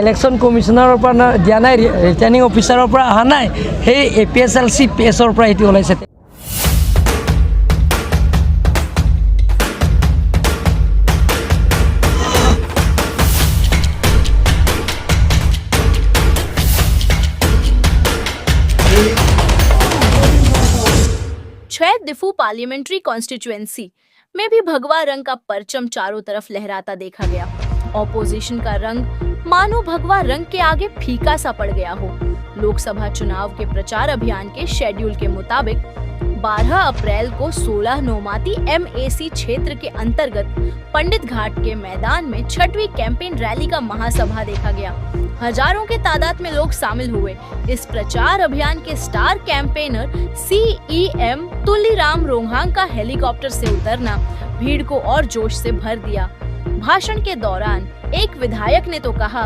Election কমিশ্যনাৰৰ পৰা দিয়া নাই, ৰিটাৰ্ণিং অফিচাৰৰ পৰা অহা নাই, সেই A P S L C পেছৰ পৰা সেইটো ওলাইছে। छह दिफू पार्लियामेंट्री कॉन्स्टिट्यूएंसी में भी भगवा रंग का परचम चारों तरफ लहराता देखा गया। ऑपोजिशन का रंग मानो भगवा रंग के आगे फीका सा पड़ गया हो। लोकसभा चुनाव के प्रचार अभियान के शेड्यूल के मुताबिक 12 अप्रैल को 16 नोमाती एमएसी क्षेत्र के अंतर्गत पंडित घाट के मैदान में छठवीं कैंपेन रैली का महासभा देखा गया। हजारों के तादाद में लोग शामिल हुए। इस प्रचार अभियान के star campaigner CEM Tuliram Ronghang का हेलीकॉप्टर से उतरना भीड़ को और जोश से भर दिया। भाषण के दौरान एक विधायक ने तो कहा,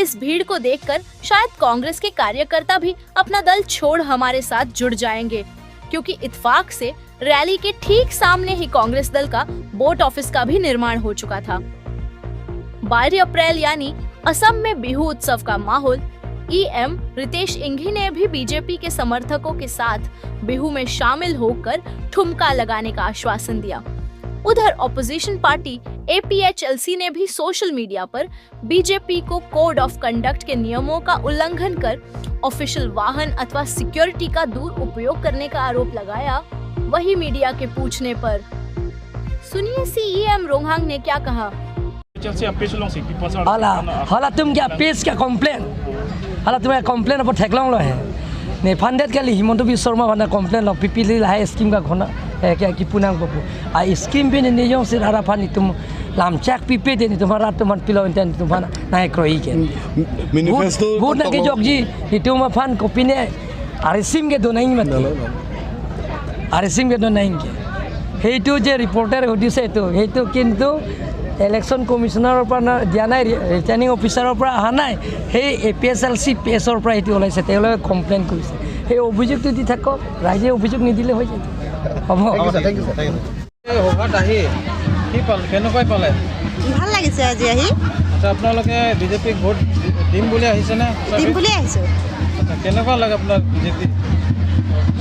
इस भीड़ को देखकर शायद कांग्रेस के कार्यकर्ता भी अपना दल छोड़ हमारे साथ जुड़ जाएंगे, क्योंकि इत्फाक से रैली के ठीक सामने ही कांग्रेस दल का बोट ऑफिस का भी निर्माण हो चुका था। 12 अप्रैल यानी असम में बिहू उत्सव का माहौल। ईएम रितेश इंघी ने भी बीजेपी के समर्थकों के साथ बिहू में शामिल होकर ठुमका लगाने का आश्वासन दिया। उधर ऑपोजिशन पार्टी एपीएचएलसी ने भी सोशल मीडिया पर बीजेपी को कोड ऑफ कंडक्ट के नियमों का उल्लंघन कर ऑफिशियल वाहन अथवा सिक्योरिटी का दुरुपयोग करने का आरोप लगाया। वही मीडिया के पूछने पर सुनिए सीईएम रोंगहांग ने क्या कहा। हाला हाला तुम क्या पेज क्या कमप्लेन हाला तुम्हें कमप्लेन अब ठेकलং लो है ने फान्डेड কালি হিমন্ত বিশ্ব শৰ্মা মানে কমপ্লেন ল পিপিলি লাহে স্কিম का ঘনা क्या कि पुनांग बपु आ स्कीम भी नहीं जो से रारा फानी तुम लामचाक पिपे दे तुम्हारा तुम पिलो इंतन तुम्हारा नाय क्रोई के Manifesto vote ना के जोग जी तुम फान कॉपी ने आरसिम के दो नहीं मत आरसिम के दो नहीं के সেইটো যে ৰিপৰ্টাৰ সুধিছে এইটো সেইটো কিন্তু ইলেকশ্যন কমিশ্যনাৰৰ পৰা দিয়া নাই, ৰিটাৰ্ণিং অফিচাৰৰ পৰা অহা নাই, সেই A P S L C পেছৰ পৰা সেইটো ওলাইছে। তেওঁলোকে কমপ্লেইন কৰিছে, সেই অভিযোগটো দি থাকক, ৰাইজে অভিযোগ নিদিলে হৈ যায় হ'ব। সভাত আহি কি পালে, কেনেকুৱাই পালে? ভাল লাগিছে আজি আহি। আচ্ছা, আপোনালোকে বিজেপিক ভোট দিম বুলি আহিছেনে? দিম বুলি আহিছোঁ। আচ্ছা, কেনেকুৱা লাগে আপোনাক বিজেপি?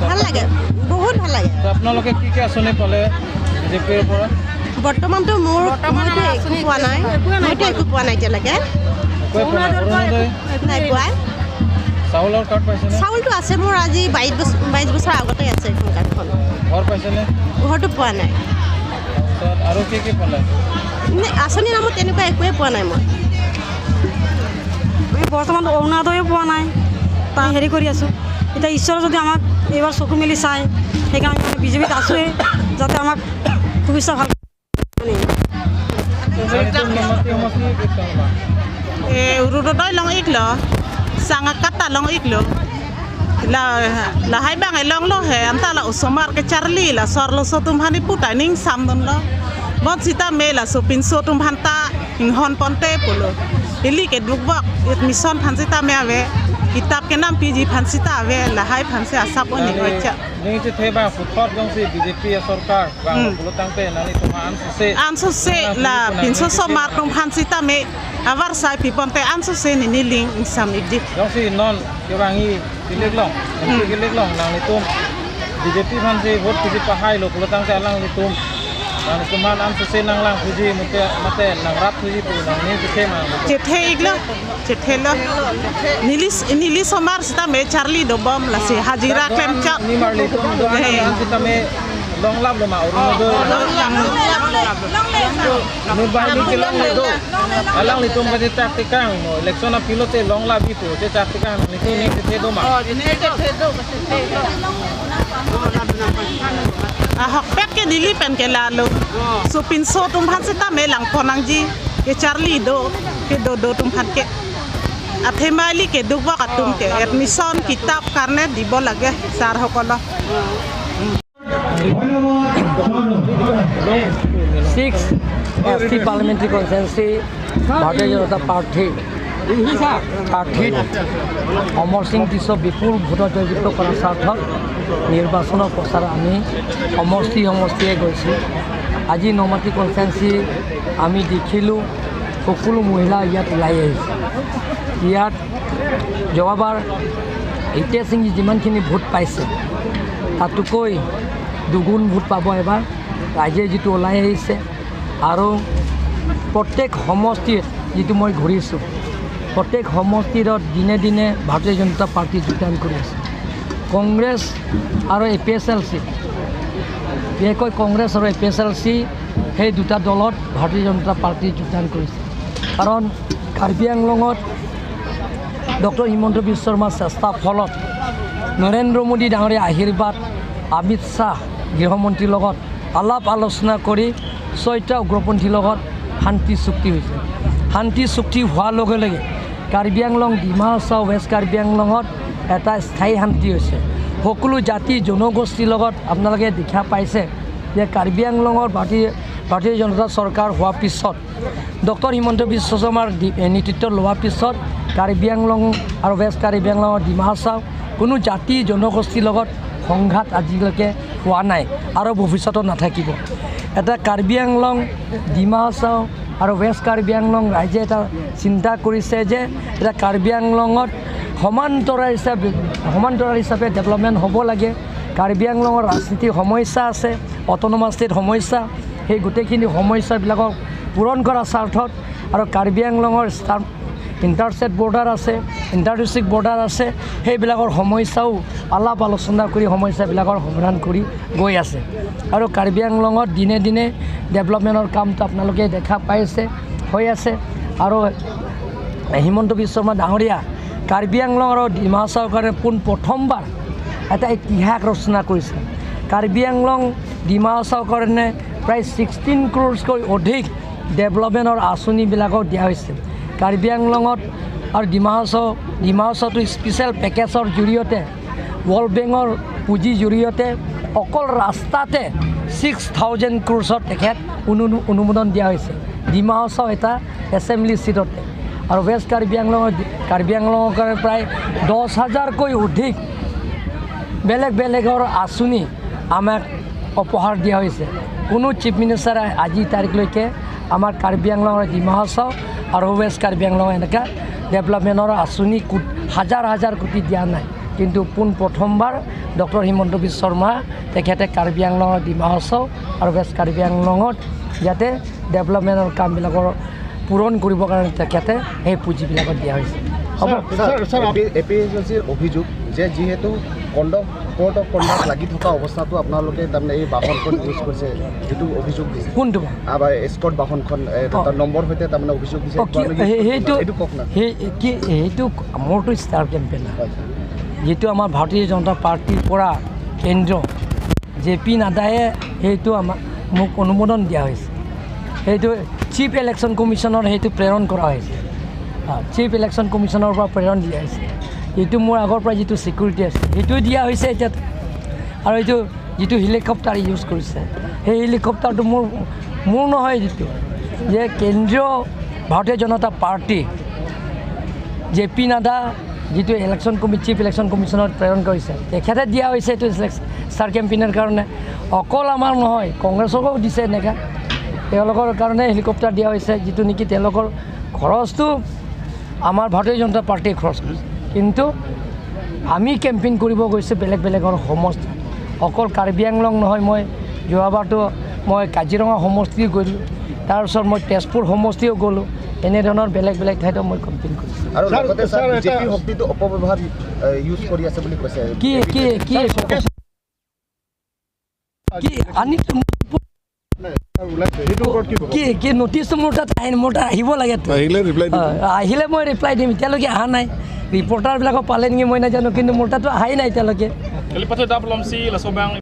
ভাল লাগে, বহুত ভাল লাগে। আপোনালোকে কি কি আঁচনি পালে বিজেপিৰ পৰা? বৰ্তমানতো মোৰ মইতো একো পোৱা নাই, মইতো একো পোৱা নাই এতিয়ালৈকে। নাই পোৱা। চাউলৰ কাৰ্ড পাইছেনে? চাউলটো আছে মোৰ, আজি 22 বছৰ আগতে আছে এইখন কাৰ্ডখন। ঘৰ পাইছেনে? ঘৰটো পোৱা নাই। আৰু কি কি পালে? আঁচনিৰ নামত তেনেকুৱা একোৱে পোৱা নাই মই। আমি বৰ্তমান অৰুণোদয়ো পোৱা নাই, তাৰ হেৰি কৰি আছোঁ। এতিয়া ঈশ্বৰে যদি আমাক এইবাৰ চকু মেলি চায়, সেইকাৰণে আমি বিজেপিত আছোঁৱেই, যাতে আমাক শুভেচ্ছা ভাল। Urudoy long iklo, sangakata long iklo, la la hai bang long lo he anta la usomar ke Charlie la sor lo sotum hani puta ning samdon lo, bon sita me la sopin sotum hanta hon ponte polo, ili ke dukbok admission phansita me ave, kitab ke nam PG phansita ave la hai phanse asap oni hocha. নিচে থেবা ফুটপাত গংসি BJP সরকার বাং বুলতাংতে নানি তোমা আনসে আনসে la pinso somar tum phansita me avar sai piponte anso se ni niling sam ikji gongsi non kebangi kileklong kileklong nang ni tum BJP phansi vote puji pahai lo bulotangte alang ni tum nang tuman anso se nang lang puji mute mate nang rat puji pu nang ni the ma chethe iglo chethe lo nilis nili somar sita me Charlie do bom la se hajira klem cha ni marli tum do an sita me long lab lo ma urunodo ni bahli ke long le do alang li tum ka che chak tikang mo election a pilote long lab bi pu che chak tikang ni tu ni the do ma ni the do a hok pek ke nili pen ke la lo so pin so tum phan sita me lang phonang ji ke Charlie do ke do do tum phan ke athemali ke dukba katum ke admission kitab karne দিব লাগে sir সকল। 6 ST parliamentary constituency Bharatiya Janata Party প্ৰাৰ্থীত অমৰ সিং টিছ বিপুল ভোটত জয়যুক্ত কৰাৰ স্বাৰ্থত নিৰ্বাচনৰ প্ৰচাৰ আমি সমষ্টি সমষ্টিয়ে গৈছোঁ। আজি নমাটি কনষ্টিটুৱেঞ্চি আমি দেখিলোঁ সকলো মহিলা ইয়াত ওলাই আহিছে। ইয়াত যোৱাবাৰ হিতেশ সিঙে যিমানখিনি ভোট পাইছে তাতোকৈ দুগুণ ভোট পাব এবাৰ। ৰাইজে যিটো ওলাই আহিছে আৰু প্ৰত্যেক সমষ্টিত যিটো মই ঘূৰিছোঁ, প্ৰত্যেক সমষ্টিত দিনে দিনে ভাৰতীয় জনতা পাৰ্টি যোগদান কৰি আছে। কংগ্ৰেছ আৰু A P S L C, বিশেষকৈ কংগ্ৰেছ আৰু A P S L C সেই দুটা দলত ভাৰতীয় জনতা পাৰ্টি যোগদান কৰিছে। কাৰণ কাৰ্বি আংলঙত ডক্টৰ হিমন্ত বিশ্ব শৰ্মাৰ চেষ্টাৰ ফলত নৰেন্দ্ৰ মোদী ডাঙৰীয়া আশীৰ্বাদ, অমিত শ্বাহ গৃহমন্ত্ৰীৰ লগত আলাপ আলোচনা কৰি 6টা উগ্ৰপন্থীৰ লগত শান্তি চুক্তি হৈছে। শান্তি চুক্তি হোৱাৰ লগে লগে কাৰ্বি আংলং, ডিমা হাছাও, ৱেষ্ট কাৰ্বি আংলঙত এটা স্থায়ী শান্তি হৈছে। সকলো জাতি জনগোষ্ঠীৰ লগত আপোনালোকে দেখা পাইছে যে কাৰ্বি আংলঙৰ ভাৰতীয় জনতা চৰকাৰ হোৱাৰ পিছত, ডক্টৰ হিমন্ত বিশ্ব শৰ্মাৰ নেতৃত্ব লোৱাৰ পিছত কাৰ্বি আংলং আৰু ৱেষ্ট কাৰ্বি আংলঙৰ ডিমা হাছাও কোনো জাতি জনগোষ্ঠীৰ লগত সংঘাত আজিলৈকে হোৱা নাই আৰু ভৱিষ্যতত নাথাকিব। এটা কাৰ্বি আংলং, ডিমা হাছাও আৰু ৱেষ্ট কাৰ্বি আংলং ৰাইজে এটা চিন্তা কৰিছে যে এটা কাৰ্বি আংলঙত সমান্তৰাল হিচাপে ডেভেলপমেণ্ট হ'ব লাগে। কাৰ্বি আংলঙৰ ৰাজনীতিৰ সমস্যা আছে, অট'নমাছ ষ্টেট সমস্যা, সেই গোটেইখিনি সমস্যাবিলাকক পূৰণ কৰাৰ স্বাৰ্থত আৰু কাৰ্বি আংলঙৰ ইণ্টাৰষ্টেট বৰ্ডাৰ আছে, ইণ্টাৰ ডিষ্ট্ৰিক্ট বৰ্ডাৰ আছে, সেইবিলাকৰ সমস্যাও আলাপ আলোচনা কৰি সমস্যাবিলাকৰ সমাধান কৰি গৈ আছে। আৰু কাৰ্বি আংলঙত দিনে দিনে ডেভেলপমেণ্টৰ কামটো আপোনালোকে দেখা পাইছে, হৈ আছে। আৰু হিমন্ত বিশ্ব শৰ্মা ডাঙৰীয়া কাৰ্বি আংলং আৰু ডিমা হাছাওৰ কাৰণে পোনপ্ৰথমবাৰ এটা ইতিহাস ৰচনা কৰিছে। কাৰ্বি আংলং, ডিমা হাছাওৰ কাৰণে প্ৰায় 16 ক্ৰ'ৰতকৈ অধিক ডেভেলপমেণ্টৰ আঁচনিবিলাকক দিয়া হৈছে। কাৰ্বি আংলঙত আৰু ডিমা হাছাওটো স্পেচিয়েল পেকেজৰ জৰিয়তে, ৱৰ্ল্ড বেংকৰ পুঁজিৰ জৰিয়তে অকল ৰাস্তাতে 6000 ক্ৰ'ৰ্ছত তেখেত অনুমোদন দিয়া হৈছে ডিমা হাছাও এটা এছেম্বলি ছিটতে। আৰু ৱেষ্ট কাৰ্বি আংলঙৰ কাৰণে প্ৰায় 10,000কৈ অধিক বেলেগ বেলেগৰ আঁচনি আমাক উপহাৰ দিয়া হৈছে। কোনো চিফ মিনিষ্টাৰে আজিৰ তাৰিখলৈকে আমাৰ কাৰ্বি আংলঙৰ ডিমা হাছাও আৰু ৱেষ্ট কাৰ্বি আংলঙৰ এনেকুৱা ডেভেলপমেণ্টৰ আঁচনি হাজাৰ হাজাৰ কোটি দিয়া নাই। কিন্তু পোনপ্ৰথমবাৰ ডক্টৰ হিমন্ত বিশ্ব শৰ্মা তেখেতে কাৰ্বি আংলঙৰ ডিমা হাছাও আৰু ৱেষ্ট কাৰ্বি আংলঙত ইয়াতে ডেভেলপমেণ্টৰ কামবিলাকৰ পূৰণ কৰিবৰ কাৰণে তেখেতে সেই পুঁজিবিলাকত দিয়া হৈছে। হ'ব এ পি এছ এল চিৰ অভিযোগ যে যিহেতু কোৰ্ট অফ কণ্ডাক্ট লাগি থকা অৱস্থাটো আপোনালোকে তাৰমানে এই বাহনখন ইউজ কৰিছে, যিটো অভিযোগ দিছে। কোনটো এস্কৰ্ট বাহনখন নম্বৰ সৈতে তাৰমানে অভিযোগ দিছে, সেইটো কওক না। সেইটো মোৰতো ষ্টাৰ কেম্পেইনাৰ, যিটো আমাৰ ভাৰতীয় জনতা পাৰ্টীৰ পৰা কেন্দ্ৰ জে পি নাড্ডায়ে সেইটো আমাক মোক অনুমোদন দিয়া হৈছে। সেইটো চিফ ইলেকশ্যন কমিশ্যনৰ সেইটো প্ৰেৰণ কৰা হৈছে, চিফ ইলেকশ্যন কমিশ্যনৰ পৰা প্ৰেৰণ দিয়া হৈছে। এইটো মোৰ আগৰ পৰা যিটো ছিকিউৰিটি আছে সেইটো দিয়া হৈছে এতিয়া। আৰু এইটো যিটো হেলিকপ্টাৰ ইউজ কৰিছে সেই হেলিকপ্টাৰটো মোৰ নহয়, যিটো যে কেন্দ্ৰীয় ভাৰতীয় জনতা পাৰ্টি জে পি নাড্ডা যিটো ইলেকশ্যন চিফ ইলেকশ্যন কমিশ্যনত প্ৰেৰণ কৰিছে তেখেতে দিয়া হৈছে এইটো ষ্টাৰ কেম্পেইনৰ কাৰণে। অকল আমাৰ নহয়, কংগ্ৰেছকো দিছে এনেকুৱা, তেওঁলোকৰ কাৰণে হেলিকপ্টাৰ দিয়া হৈছে, যিটো নেকি তেওঁলোকৰ খৰচটো আমাৰ ভাৰতীয় জনতা পাৰ্টীয়ে খৰচ কৰিছে। কিন্তু আমি কেম্পেইন কৰিব গৈছোঁ বেলেগ বেলেগৰ সমষ্টি, অকল কাৰ্বি আংলং নহয়। মই যোৱাবাৰটো মই কাজিৰঙা সমষ্টিও গ'লোঁ, তাৰপিছত মই তেজপুৰ সমষ্টিও গ'লোঁ, এনেধৰণৰ বেলেগ বেলেগ ঠাইতো মই কেম্পেইন কৰিছোঁ। আৰু লগতে ছাৰ বিজেপি শক্তিটো অপব্যৱহাৰ ইউজ কৰি আছে বুলি কৈছে। কি কি কি কি আনি কি কি নটিচটো মোৰ তাত মোৰ তাত আহিব লাগে, আহিলে মই ৰিপ্লাই দিম। এতিয়ালৈকে অহা নাই, ৰিপৰ্টাৰবিলাকক পালে নেকি মই নাজানো, কিন্তু মোৰ তাতো অহাই নাই এতিয়ালৈকে।